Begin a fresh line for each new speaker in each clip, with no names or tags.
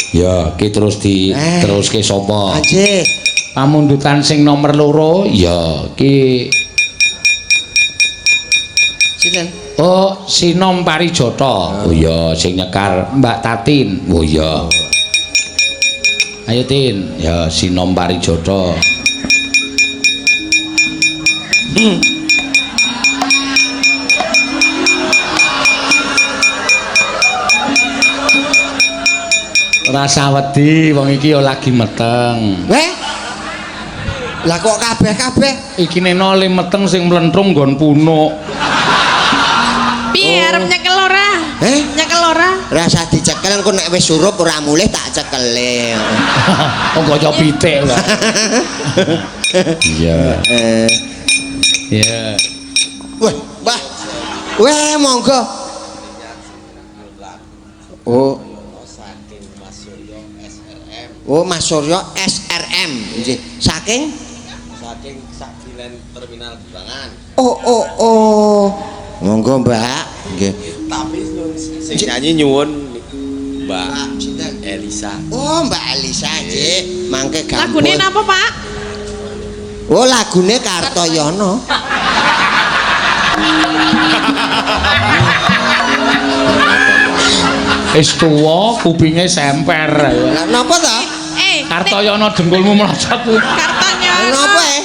Ya, ki terus di teruske sapa?
Nggih.
Pamundutan sing nomor 2 ya ki
Sinten?
Oh, Sinom Parijata. Oh iya, sing nyekar Mbak Tatin. Oh iya. Ayo Tin, ya Sinom Parijata. Rasa wedi wong iki ya lagi meteng.
Weh. Lah kok kabeh-kabeh?
Iki neno le meteng sing mlentrung nggon punuk.
Piye arep nyekel ora?
Eh?
Nyekel ora?
Rasa dicekel engko nek wis surup ora mulih tak cekele.
Wong kaya pitik wae. Iya. Iya.
Wah, wah. Weh, monggo. Oh. Oh, Mas Suryo SRM. Nggih. Saking
saking Sagilen Terminal Burangan.
Oh, oh, oh. Monggo, Mbak. Nggih.
Tapi sing nyanyi nyuwun Mbak
sinten?
Elisa.
Oh, Mbak Elisa nggih. Mangke gampang.
Lagune napa, Pak?
Oh, lagune Kartoyono.
Wis tuwa kupinge semper.
Lah napa to?
Kartoyono dengkulmu mlocot kuwi.
Kartonyono.
Napa e?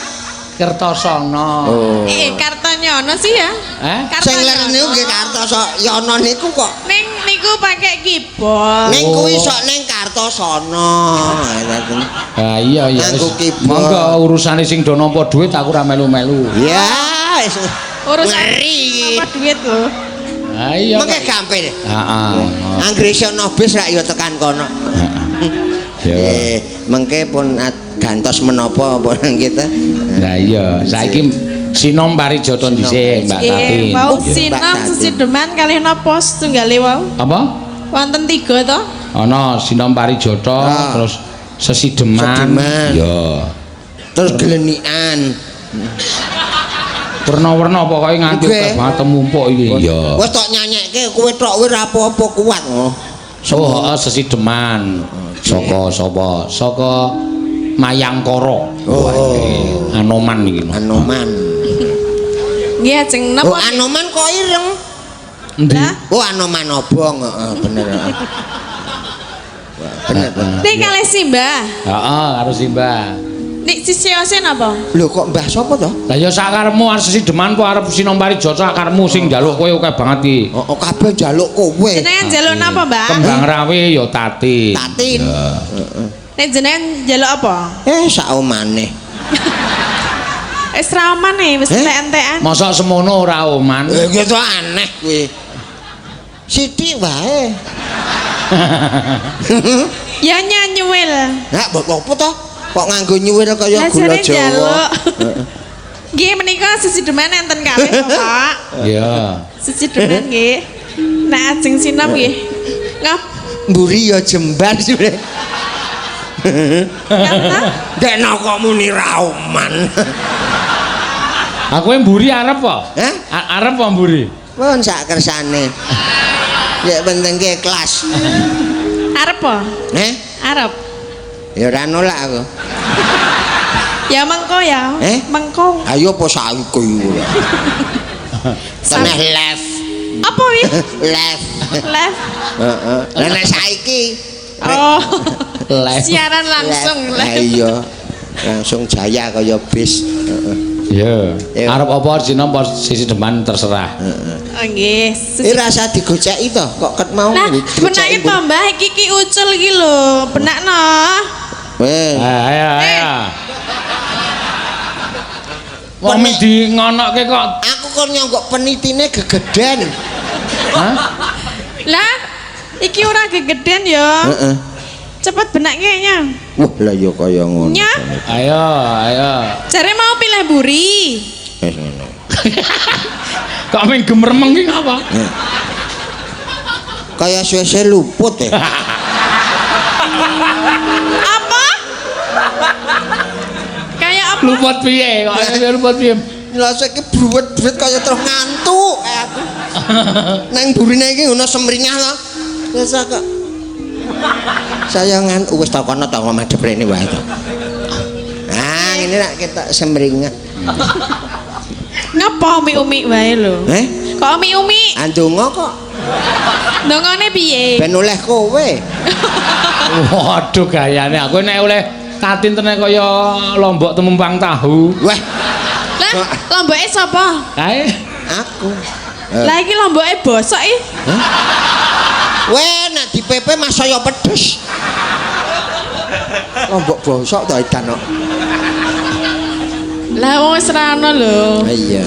Kertosono.
Oh.
Kartonyono sih ya.
Eh?
Sing ler niku nggih Kartosono niku kok.
Ning niku pakai keyboard.
Ning kuwi sok ning Kartosono.
Ah iya iya.
Nganggo keyboard.
Monggo urusane sing do nampa dhuwit aku ora melu-melu.
Ya, wis.
Urusan
Ngeri iki.
apa duit lho.
Ah iya.
Mengke gampil.
Heeh.
Anggere iso ana bis rak ya tekan kono.
Ya.
Mengke pun gantos menapa pun kita.
Lah iya, saiki Sinom Parijata dhisik Mbak Tatin.
Wau
Mbak
Sinom
Tatin.
sesideman kalih napa setunggale wau?
Apa?
Wonten 3 to?
Ana Sinom Parijata
Ah.
terus Sesideman.
Sesideman.
Ya.
Terus gelenikan.
Werna-werna pokoke nganti
Oke.
akeh banget temumpuk iki. Iya.
Wis tok nyanyekke kowe tok kowe ora apa-apa kuat.
Oh, heeh Sesideman. Saka sapa? Saka Mayangkara.
Oh.
Anoman iki.
Anoman.
Nggih ajeng napa?
Oh, Anoman kok ireng?
Endi?
Lah?
Oh, Anoman obong, heeh bener. Heeh. Wah, bener. Bener.
Nek kalih Simbah.
Heeh, karo Simbah.
Nek sisiose napa?
Lho kok Mbah sapa to?
Lah ya sakarepmu arep Sesideman apa arep Sinom Parijata sakarepmu sing njaluk kowe akeh banget iki.
Oh, oh kabeh njaluk kowe.
Jenengan njaluk napa, Mbah?
Kembang rawe ya Tatin.
Tatin.
Nek jenengan njaluk apa?
Saomane.
Wis ra oman e, wis
Eh?
entek-entekan.
Mosok semono ora oman.
Gitu aneh kowe. Sithik wae.
Ya nyanyuwil.
Lah mbok opo to? Kok nganggo nyuwil kaya
Lah
gula
jare
Jawa.
njaluk. Nggih menika sesideman enten kalih to, Pak.
Iya.
Sesideman nggih. Nek ajeng Sinom nggih. Ngap
Mburi ya jembar suwe.
ngap ta?
Dekno kok muni ra oman.
Aku mburi arep apa?
Hah?
Arep apa mburi?
Pun sak kersane. Ya penting ki ikhlas.
Arep apa?
Heh?
Arep.
Ya ora nolak aku.
Ya mengko ya.
Eh?
Mengko.
Ayo apa saiki ora. Teneh left.
Apa wi?
Left.
Live.
Heeh. Lah nek saiki
Oh.
Live.
Siaran langsung
left. Lah
live.
iya. Langsung jaya kaya bis. Heeh.
Iya.
Iya.
Arep apa Sinom apa Sesideman terserah.
Oh nggih.
Rasa digoceki to, kok ket mau
Lah,
digoceki.
benake to, Mbah, iki ki ucul iki lho. Benakno.
Weh.
Ayo ayo. Wong mung di ngonokke kok.
Aku kon nyonggok penitine gegeden.
Hah?
Lah, iki ora gegeden ya.
Heeh.
Cepet benake nya.
Wah, lah ya kaya ngono.
Nya,
Ayo, ayo.
jare mau pilih buri.
Wis ngono.
Kok mung gemeremeng ki apa?
Kaya suwe-suwe luput ya.
Apa? Kayak apa?
Luput piye? Kok luput piye?
Nyelosok iki bruwet-bruwet kaya terus ngantuk kayak aku. Nang burine iki ngono semringah to. Biasa kok. Saya ngan wis ta kono ta madhep rene wae to. Ah, ngene nak ketok semringah.
Ngapa umi-umi wae lho?
Eh?
Kok umi-umi?
Andonga kok
Ndongane piye?
ben oleh kowe.
Waduh gayane aku nek oleh Tatin tenan kaya lombok temempang tahu.
Wah,
Lah, lomboke sapa?
Kae
aku.
Lah iki lomboke bosok iki.
Weh, nek dipepe mas saya pedes. Lombok bosok to edan kok.
Lah wong wis ra ono lho.
Iya.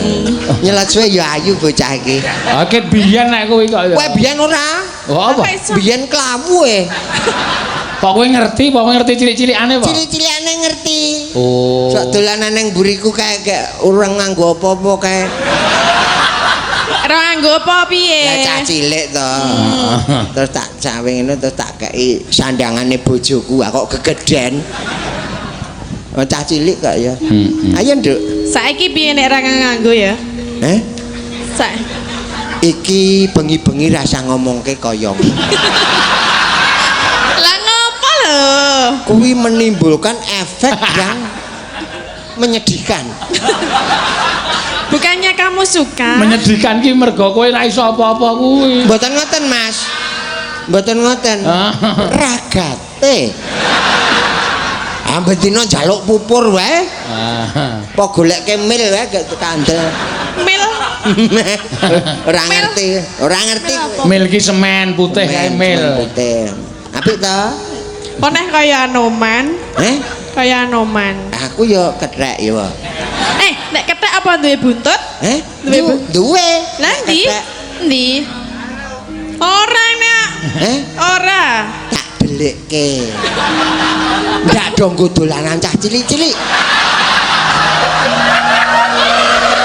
Nyelat suwe ya ayu bocah iki.
Oke biyen nek kuwi kok ya.
Kowe biyen ora?
Oh apa?
Lah, kok iso?
Biyen klawu e.
Kok kowe ngerti, kok kowe ngerti cilik-cilikane apa?
Cilik-cilikane ngerti.
Oh.
Sok dolanan ning mburiku kae gak urung nganggo apa-apa kae.
Ora nganggo apa piye?
Lah cah cilik to. Terus tak cawe ngono terus tak kei sandangane bojoku, ah kok gegeden. Oh, cah cilik kok ya. Ayo, Nduk.
Saiki piye nek ra nganggo ya?
Eh?
Sa
Iki bengi-bengi rasa ngomongke kaya ngene.
Lah ngopo lho?
Kuwi menimbulkan efek yang menyedihkan.
Bukannya kamu suka?
Menyedihkan ki mergo kowe ora iso apa-apa kuwi.
Mboten ngoten, Mas. Mboten ngoten. Ragate. Amben dina njaluk pupur wae. Apa goleke mil wae gak kandel.
Mil.
Ora
Mil.
ngerti, ora ngerti.
Mil apa?
Mil ki semen putih kae mil.
Semen putih. Apik to?
Kok neh kaya Anoman?
Eh?
Kaya Anoman.
Aku ya kethek ya.
Eh, nek kethek apa duwe buntut?
Eh?
Duwe
Duwe.
Lah ndi?
Kethek.
Ndi? Ora nek.
Eh?
Ora.
Tak delikke. Ndak dong nggo dolanan cah cilik-cilik.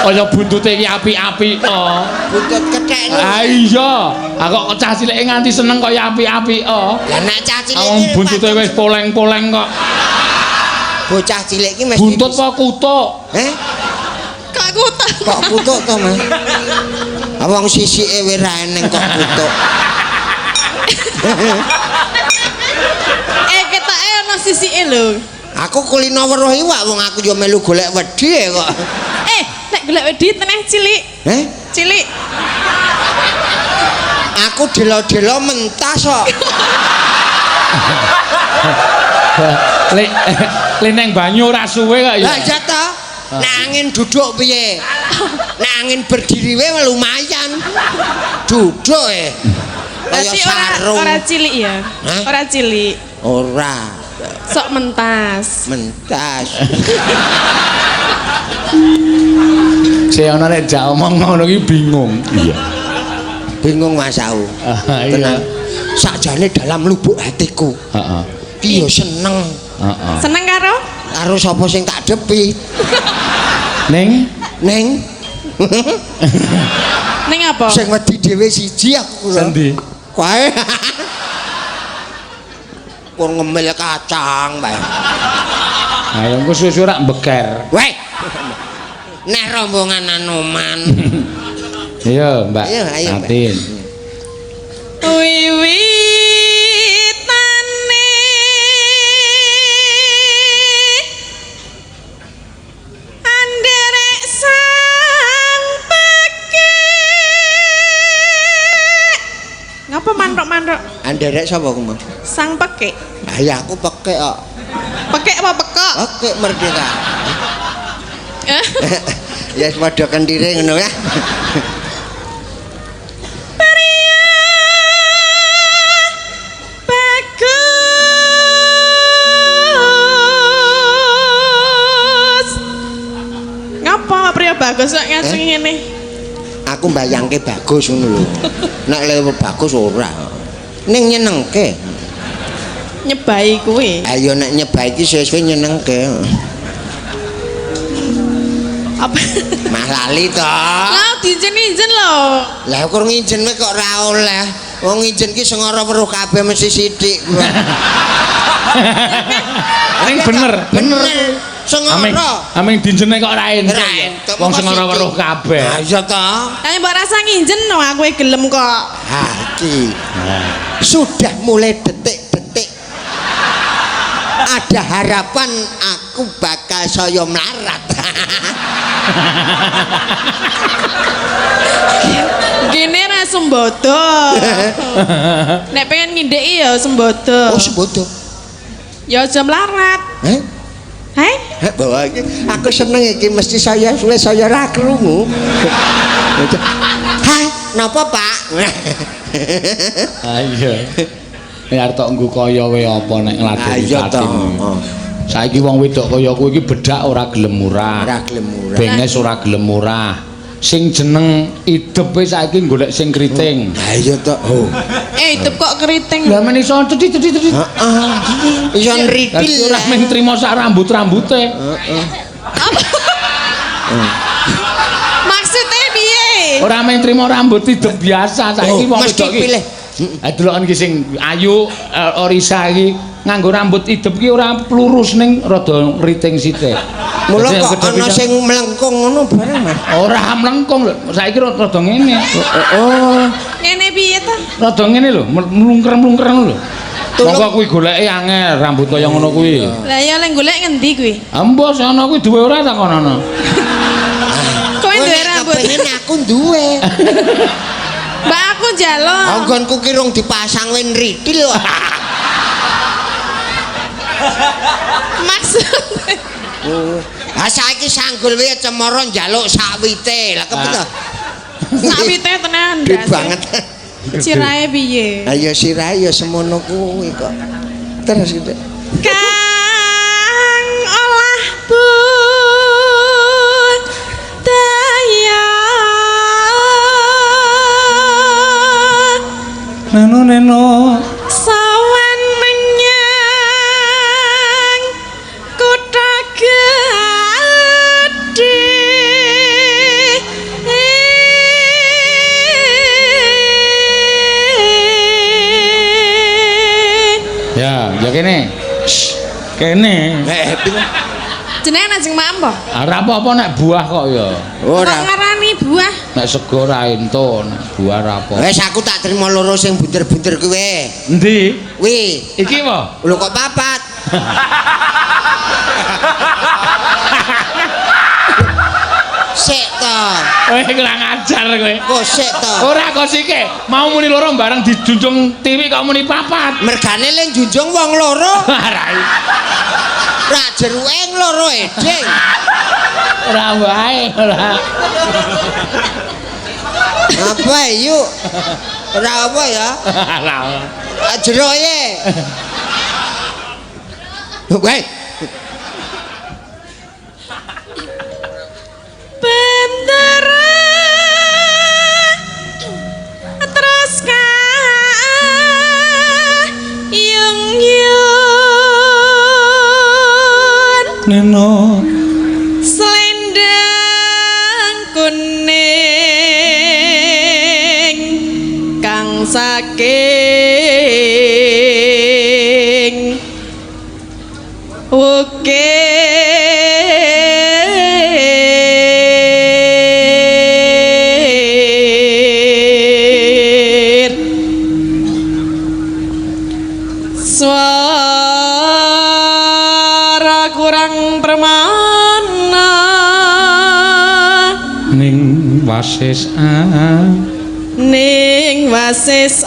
Kaya buntute iki apik-apik to.
Buntut kethek niku.
Ah iya, aku kok cah cilike nganti seneng kaya apik-apik to.
Lah nek cah cilik
Wong
iki
buntute wis poleng-poleng kok.
Bocah cilik iki mesti
Buntut apa kutuk?
Eh?
Kok kutuk?
Kok kutuk to, Mas? Ah wong sisike wis ra eneng kok kutuk.
Eh, ketoke ana sisike lho.
Aku kulino weruh iwak wong aku yo melu golek wedi e kok.
Eh, nek golek wedi teneh cilik.
Eh?
Cilik.
Aku delo-delo mentas kok.
Lek le neng banyu ora suwe kok ya.
Lah iya ta. Nek angin duduk piye? Nek angin berdiri wae lumayan. Duduk e. Kaya
Berarti ora
sarung.
ora cilik ya?
Hah?
Ora cilik.
Ora
Sok mentas.
mentas.
Sing ana nek jak omong ngono ki bingung. Iya.
Bingung Mas aku.
Ah, iya.
Tenang. Sakjane dalam lubuk hatiku
Heeh.
ki yo seneng
Heeh.
Seneng karo?
karo sapa sing tak depi.
Ning
Neng
Ning apa?
sing wedi dhewe siji aku lho.
sendi?
Kae. Kur ngemil kacang bae.
Ayo engko suwe-suwe rak beker.
Weh. Nek rombongan Anoman.
Iya, Mbak.
Ayo, ayo, Mbak.
Tatin.
Wiwitane anderek sang pekek. Ngapa manthuk-manthuk?
Anderek sapa ku, Mas?
Sang pekek.
Ah ya aku pekek kok.
Pekek apa pekok?
Pekek merdeka.
Eh?
Ya wis padha kendire ngono ya.
Pria bagus. Ngapa pria bagus kok ngacung ngene?
Aku mbayangke bagus ngono lho. Nek lewe bagus ora. Ning nyenengke.
Nyebai kuwi.
Ayo nek nyebai iki suwe-suwe nyenengke.
Apa?
Mah lali to.
Lah diijen-ijen lho.
Lah kur ngijen kowe kok ora oleh. Wong ngijen ki sengara weruh kabeh mesti sithik.
Ning bener.
Bener.
Aming
Sengara.
aming dinjene kok ora entuk.
Ora
ya.
entuk,
Wong
mongko
sengara
sithik.
weruh kabeh.
Ah iya to.
Lah mbok rasa nginjen no aku e gelem kok.
Ha iki. Sudah mulai detik-detik. Ada harapan aku bakal saya melarat.
Gini ra sembodo. Nek pengen ngindeki ya sembodo.
Oh, sembodo.
Ya aja melarat.
Heh?
Heh?
Bawa iki aku seneng iki mesti saya suwe saya ra krungu. Hah, napa Pak?
Ah iya. Ya arep tok nggo kaya wae apa nek ngladeni
Ayo to.
Tatin. Saiki wong wedok kaya kowe iki bedak ora gelem murah.
Ora gelem murah.
Benges ora gelem murah. Sing jeneng idepe saiki golek sing kriting.
Ha iya to. Oh.
Idep kok keriting.
Lah men iso cedhit-cedhit.
Heeh. Iso nritil.
Dadi ora mung trimo sak rambut-rambute.
Heeh.
Maksudnya piye?
Ora mung trimo rambut idep biasa saiki wong
mesti
wedok iki.
pilih.
Ha deloken iki sing ayu Orisa iki nganggo rambut idep ki ora lurus ning rada ngriting sithik.
Mula kok ana sing mlengkung ngono bareng, Mas.
Ora mlengkung lho, saiki rada ngene.
Oh.
Ngene piye ta?
Rada ngene lho, mlungker-mlungker ngono lho. Monggo kuwi goleke angel rambut kaya ngono kuwi.
Lah ya lek golek ngendi kuwi?
Embo sono kuwi duwe ora takonono.
Kowe duwe rambut.
Kepengin aku duwe.
Mbak aku njaluk.
Anggonku ki rung dipasang wis nritil kok.
Maksudnya
Ha saiki sanggul wae cemara njaluk sakwite. Lah kepiye to?
sakwite tenan.
Gede banget.
Sirahe piye?
Ayo sirahe ya semono kuwi kok. Terus gitu.
Kang olah budaya.
Neno neno
Sawan menyang kutha gedhe.
Ya, ya kene. Shh, kene.
Jenenge ajeng maem apa?
Ora apa-apa nek buah kok ya.
Ora.
Kok ngarani buah?
Nek sego ra entuk, nek buah ra apa.
Wis aku tak terima loro sing bunder-bunder kuwi.
Endi?
Kuwi.
Iki apa?
Lho kok papat? Sik to.
Kowe kurang ajar kowe.
Kok sik to?
Ora kok sike. Mau muni loro bareng dijunjung tiwi kok muni papat.
Mergane le njunjung wong loro.
Ora.
Ra jeruke loro eding.
Ora wae, ora.
Apa yuk? Ora apa ya?
Ora.
Jeroke. Weh.
Bendera terus yung yun
Neno
selendang kuning kang saking wukir suara kurang permana
ning wasis
ning wasis